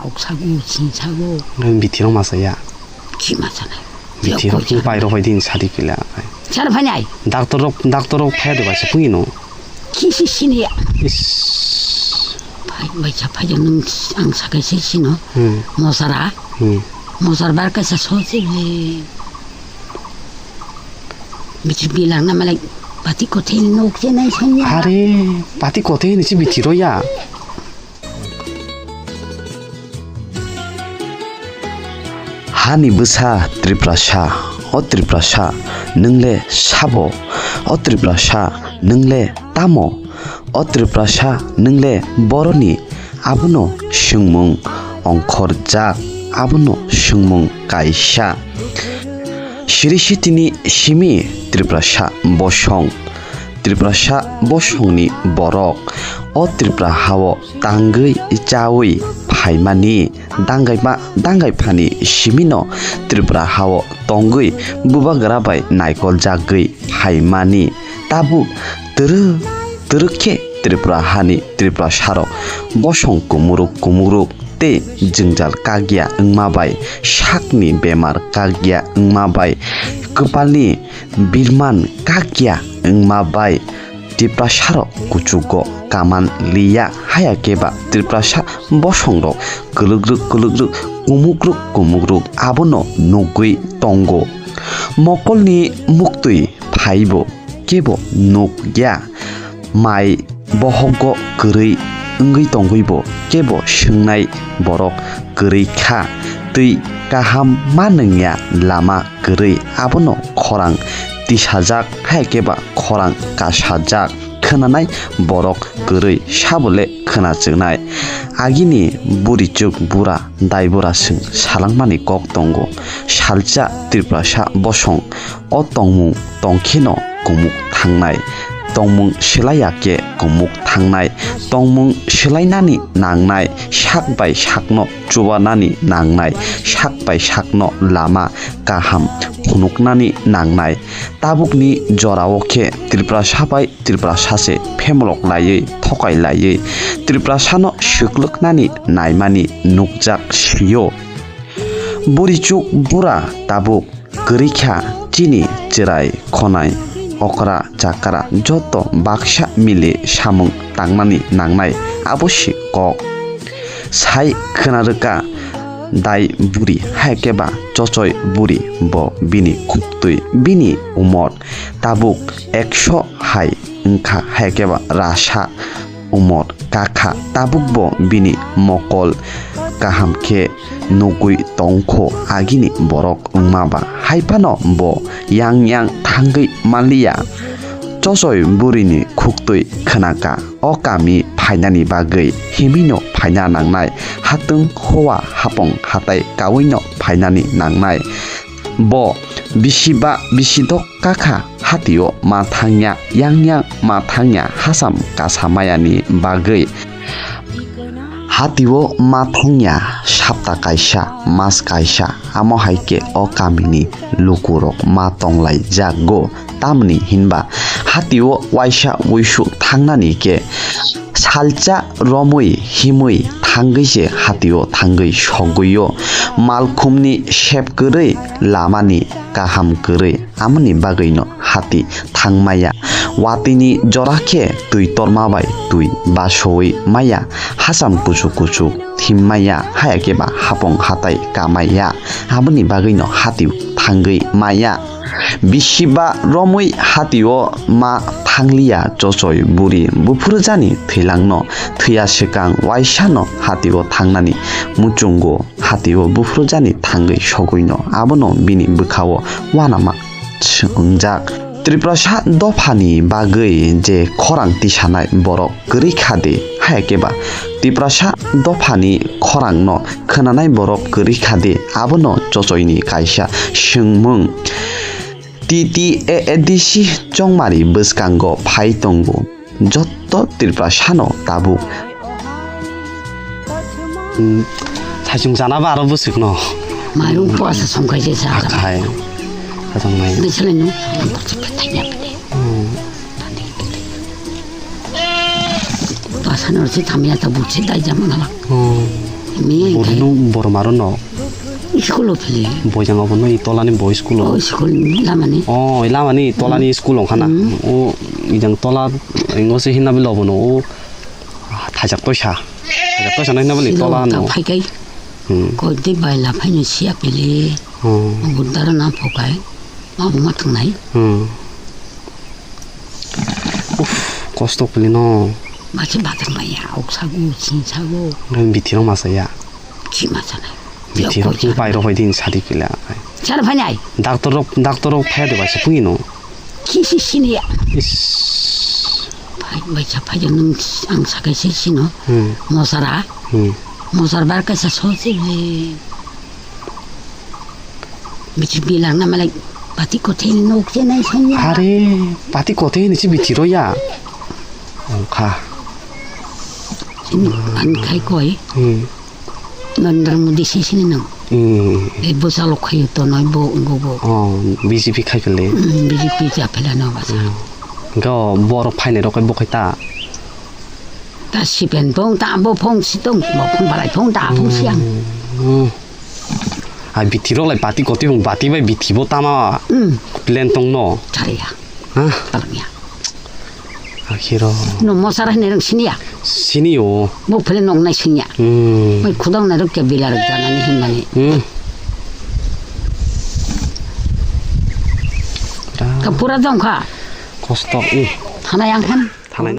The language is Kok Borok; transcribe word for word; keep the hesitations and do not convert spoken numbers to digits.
Kok sago, sing sago. Bithirok ma saya. Ki ma sanai? Bithirok Kok tini pairok bai din sadi pila. Sar phainai. Doctor rok, doctor rok phai de bai se pungino. Ki si sini ya? Is. Phai bai sa phai nung ang sakai se sino. Hmm. Mosara. Hmm. Mosar bar kaisa so se. Bichi bilang na malai pati kothai nok se nai sanya. Are, pati kothai ni si bithiro ya. Hani bwsa Tiprasa, o Tiprasa, nwng le sabo? O Tiprasa, nwng le tamo? O Tiprasa, nwng le boroni? Abono swngmung ongkhorjak, abono swngmung kaisa. Siri sitini simi Tiprasa bosong, Tiprasa bosongni borok o Tripura hao tangwi chawi phaimani, dangaiba dangaiphani simino Tripura hao tongwi bubagra bai naikoljagwi phaimani. Tabuk twrwk twrwk khe Tripura hani Tiprasarok bosong kumuruk kumuruk tei jwngjal kakya wngma bai, sakni bemar kakya wngma bai, kwpalni birman kakya wngma bai Tiprasarok kuchugo kaman liya, haya khe ba Tiprasa bosongrok kwlwkrwk kwlwkrwk, kumukrwk kumukrwk abono nugwi tongo. Mokolni muktwi phaibo kebo nuk ya. Mai bohogo kwrwi wngwi tongwibo kebo swngnai borok kwrwi kha. Twi kaham ma nungya lama kwrwi, abono khorang tisajak, hai khe ba khorang kasajak. Khwnanai borok kwrwi, sabole khwnachwnai. Agini burichuk bura daiboraswng salangmani kok tongo. Salsa Tiprasa bosong o tongmung tongkheno kumuk thangnai. Tongmung swlaiya khe kumuk thangnai. Tongmung swlainani nangnai, sak bai sakno chubanani nangnai, sak bai sakno lama kaham phunuknani nangnai. Tabukni jorao khe Tiprasa bai Tiprasa se phemlok laiwi, thokai laiwi, Tiprasano swklwknani naimani nukjak sio. Burichuk bura tabuk kwrwi kha, chini chwrai khonai, okra chakra joto baksa mili samung tangnani nangnai, abo se kok. Sai khwna rwkha dai buri, hai khe ba chochoi buri, bo bini khuktwi, bini umor tabuk ekso hai wngkha, hai khe ba rasa umor kakha, tabukbo bini mokol kaham khe nugwi tongkho, agini borok wngma ba. Hai phano bo yang yang thangwi manliya. Chochoi burini khuktwi khwnaka, o kami phainani bagwi himwino phaina nangnai, hatwng hoa hapong hatai kawino phainani nangnai. Bo bisi ba bisi dok kakha, hatio ma thangya, yang yang ma thangya, hasam kasa mayani bagwi. Hatio ma thangya, sapta kaisa, mas kaisa, amo hai khe o kamini lukurok ma tonglai jago. Tamni hinba hatio waisa wuisu thangnani khe salsa romwi himwi thangwi se hatio thangwi sogwio. Malkhumni sep kwrwi lamani kaham kwrwi, amoni bagwino hati thangmaya. Watwini jora khe twi torma bai twi basowi maya, hasam kuchuk kuchuk thimmaya, haya khe ba hapong hatai kamaya, aboni bagwino hati thangwi maya. Bisi ba romwi hatio ma thangliya chochoi buri, buphuru jani thwilangno thwiya swkang waisano hatio thangnani muchungo. Hatio buphuru jani thangwi sogwino, abono bini bwkhao uanama swngjak. Tiprasa dophani bagwi je khorang tisanai borok kwrwi kha de, hai khe ba Tiprasa dophani khorangno khwnanai borok kwrwi kha de, abono chochoini kaisa swngmung. T T A A D C chongmari bwskango phai tongo. Jotto Tiprasano tabuk. Hmm, saichung jana ba aro bwswkno. Mairung puasa songkhaise sa. Akhai. Khatung nai. Bisalai nung. Hmm. Puasa nor si thamya ta bukse dai jama nala. Hmm. Ni Bor-, nung bormaro no. School o phili. Boyang obo no i tolani boy school o. Oh, school lamani. Oh, i lamani tolani school o khana. Hmm. O ijang tola engo se hinna bilo bono. O thajak toisa. Thajak toisa no hinna bili Silo tola ta no. Phaikai. Hmm. Koi de baila phaino siya pili. Oh. Obo dara na phokai. Obo ma thangnai. Hmm. Uf, kosto pili no. Machi bathang maya, ok sagu, sin sagu. Nang bithi rok masa ya. Chi masa nai. Bithi rok Yok, pai rok pai din sadi pila. Char phainai. Doctor rok, doctor rok phaya de bai sa pungino. Chi si sini ya. Is. Pai bai sa phai nung ang sakai si sino. Hmm. Mosara. Hmm. Mosar bar kaisa so si le. Bichi bilang na malai pati kothai ni nok je nai sanya. Are, pati kothai ni si bithi ro ya. Ongkha. Ini an khai koi. Hmm. Narendra Modi si sini nang. Hmm. E bo salo khai to noi bo ngo bo. Oh, B J P khai pele. Hmm, B J P ja pele no basa. Hmm. Go bor phaine ro kai bo khai ta. Ta sipen phong ta bo phong si tong bo phong balai phong ta phong siang. Hmm. A bithi rok lai bati koti hong bati bai bithi bo tama Hmm. Plan tong no. Chari ya. Ha? Talang ya. Akhiro. No mosara ne rang sini ya. Sini o. Bo phele nong nai sini ya. Hmm. Bai khudang na rok ke bilar jana ni hin mani. Hmm. Kapura dong kha. Kosto. Hmm. Hana yang kan. Thanai.